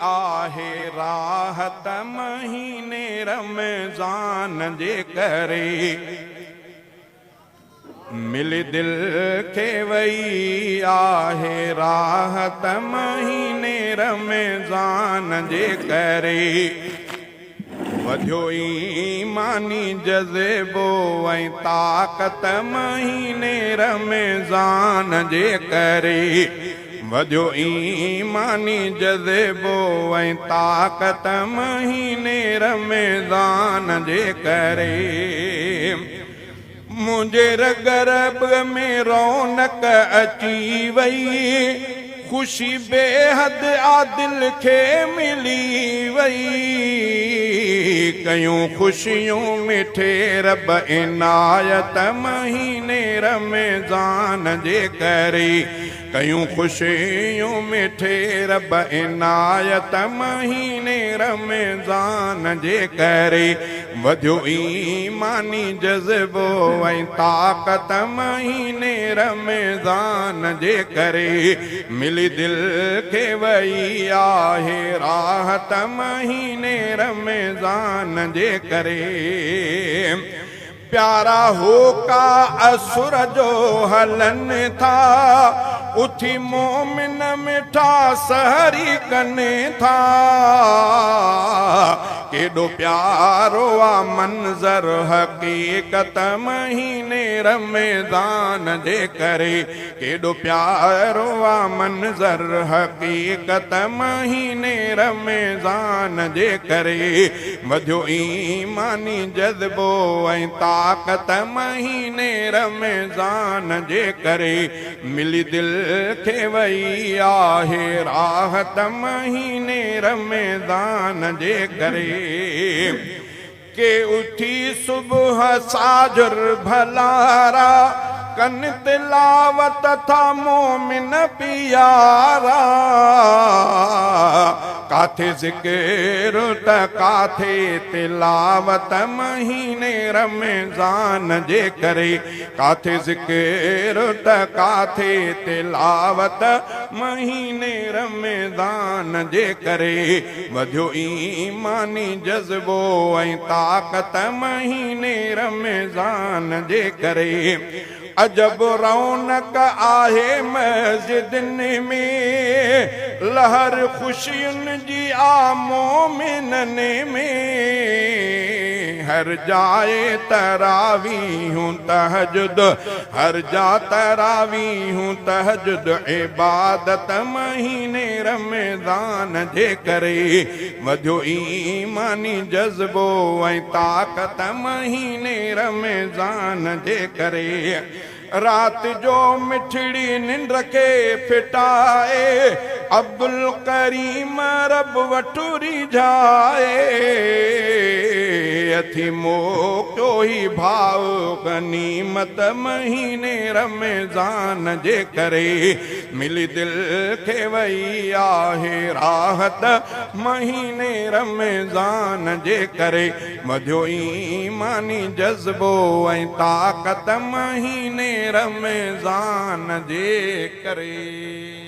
آهي راحت مهيني رمضان جي ڪري. ملي دل کي وئي آهي راحت مهيني رمضان جي ڪري. وڌيو ايماني جذبو ۽ طاقت مهيني رمضان جي ڪري. وڌيو ايماني جذبو ۽ طاقت مهيني رمضان جي ڪري. منهنجي رڳ رڳ ۾ رونق اچي وئي، خوشي بيحد آ دل کي ملي وئي. ڪيون خوشيون مٺي رب عنايت مهيني رمضان جي ڪري. ڪيون خوشيون مٺي رب عنايت مهيني رمضان جي ڪري. وڌيو ايماني جذبو ۽ طاقت مهيني رمضان جي ڪري. ملي دل کي وئي آهي راحت مهيني رمضان جي ڪري. پيارا هوڪا اسر جو هلن ٿا، اٿي مومن مٺا سحري ڪن ٿا. ڪيڏو پيارو آ منظر حقيقت مهيني رمضان جي ڪري. ڪيڏو پيارو آ منظر حقيقت مهيني رمضان جي ڪري. وڌيو ايماني جذبو ۽ طاقت مهيني رمضان جي ڪري. ملي دل کي وئي آهي راحت مهيني رمضان جي ڪري. ڪي اٿي صبح ساجهر ڀلارا، ڪن تلاوت ٿا مومن پيارا. ڪاٿي ذڪر ته ڪاٿي تلاوت مهيني رمضان جي ڪري. ڪاٿي ذڪر ته ڪاٿي تلاوت مهيني رمضان جي ڪري. وڌيو ايماني جذبو ۽ طاقت مهيني رمضان جي ڪري. عجب رونق آهي مسجدن ۾، لهر خوشين جي آ مومنن ۾. هر جاء تراويحون تهجد، هر جا تراويحون تهجد عبادت مهيني رمضان جي ڪري. وڌيو ايماني جذبو ۽ طاقت مهيني رمضان جي ڪري. رات جو مٺڙي ننڊ کي ڦٽائي، عبدالڪريم رب وٽ ريجهائي. اٿي موقعو هي ڀاء غنيمت مهيني رمضان جي ڪري. ملي دل کي وئي آهي راحت مهيني رمضان جي ڪري. وڌيو ايماني جذبو ۽ طاقت مهيني رمضان جي ڪري.